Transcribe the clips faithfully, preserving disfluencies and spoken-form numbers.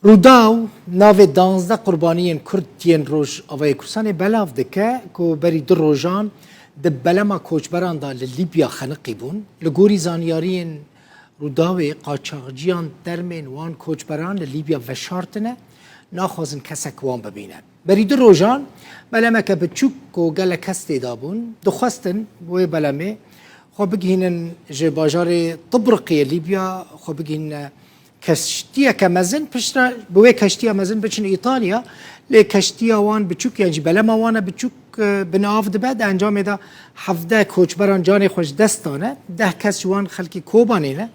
Rûdaw navê danzdeh qurbaniyên Kurd yên Rojavayê Kurdistanê belav dike ku berî du rojan di belema koçberan de li Lîbya xeniqî bûn. Li gorî zanyariyên Rûdawê, qaçaxciyan termên wan koçberan li Lîbya veşartine, naxwazin kesek wan bibîne. Berî du rojan belemeke biçûk ku gelek kes tê de bûn, dixwestin bi wê belemê xwe bigihînin ji bajarê Tibrikê yê Lîbya, xwe bigihînine keştiyeke mezin, piştre bi wê keştiya mezin biçin Îtalya, lê keştiya wan biçûk, yan jî belema wan e biçûk, e, bi nav dibe. Di encamê de hevdeh koçberan canê xwe ji dest dane, deh kes ji wan xelkê Kobanê ne.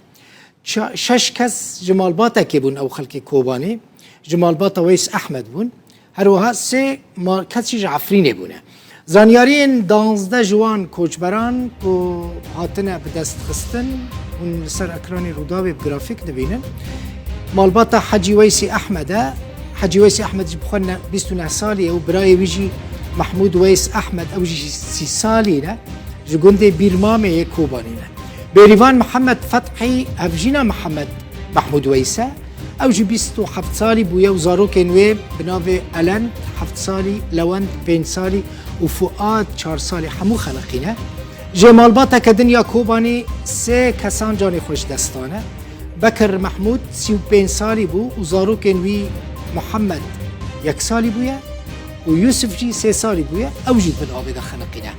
Ça-, şeş kes ji malbatekê bûn, ew xelkê Kobanê, ji malbata Weys Ehmed bûn. Her wiha sê ma-, kes jî ji Efrînê bûne. Zanyariyên danzdeh ji wan koçberan ku hatine bi dest xistin, hûn li ser ekranê Rûdawê bi grafîk dibînin. Malbata Hecî Weysî Ehmed e. Hecî Weysî Ehmed ji bi xwe ne-, bîst û neh salî ye û birayê wî jî Mehmûd Weys Ehmed, ew jî sî salî ne. Ji gundê Bîrmamê yê Kobanî ne. Bêrîvan Mihemed Fethî hevjîna Mihemed Mehmûd Weys e. Ew jî bîst û heft salî bûye û zarokên wê bi navê Elend heft salî, Lewend pênc salî û Fuad çar salî hemû xeniqîne. Ji malbateke din ya Kobanî sê kesan canê xwe ji dest dane. Bekir Mehmûd sî û pênc salî bû û zarokên wî Mihemed yek salî bûye û Yusuf jî sê salî bûye, ew jî di bin avê de xeniqîne.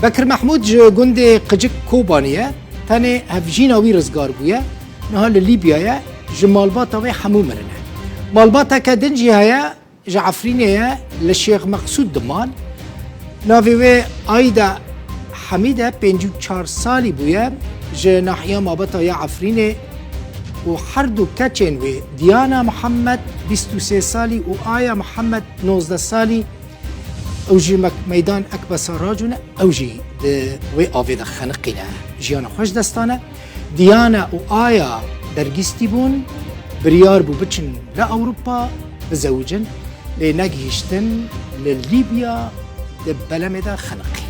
Bekir Mehmûd ji gundê Qicik Kobanî ye, tenê hevjîna wî rizgar bûye, niha li Lîbya ye, ji malbata wê hemû mirine. Malbateke din jî heye, ji Efrînê ye, li Şêx Meqsûd diman. Navê wê Ayda Hemîd e, pêncî û çar salî bûye, ji nahiya Mabata ya Efrînê û her du keçên wê Diyana Mihemed bîst û sê salî û Aya Mihemed nozdeh salî, ew jî mek-, meydan Ekbesa racûne, ew jî di wê avê de xeniqîne, jiyana xwe ji dest dane. Diyana û Aya dergîstî bûn, biryar bû biçin li Ewropa bizewicin, lê negihîştin, li Lîbya di belemê de xeniqî.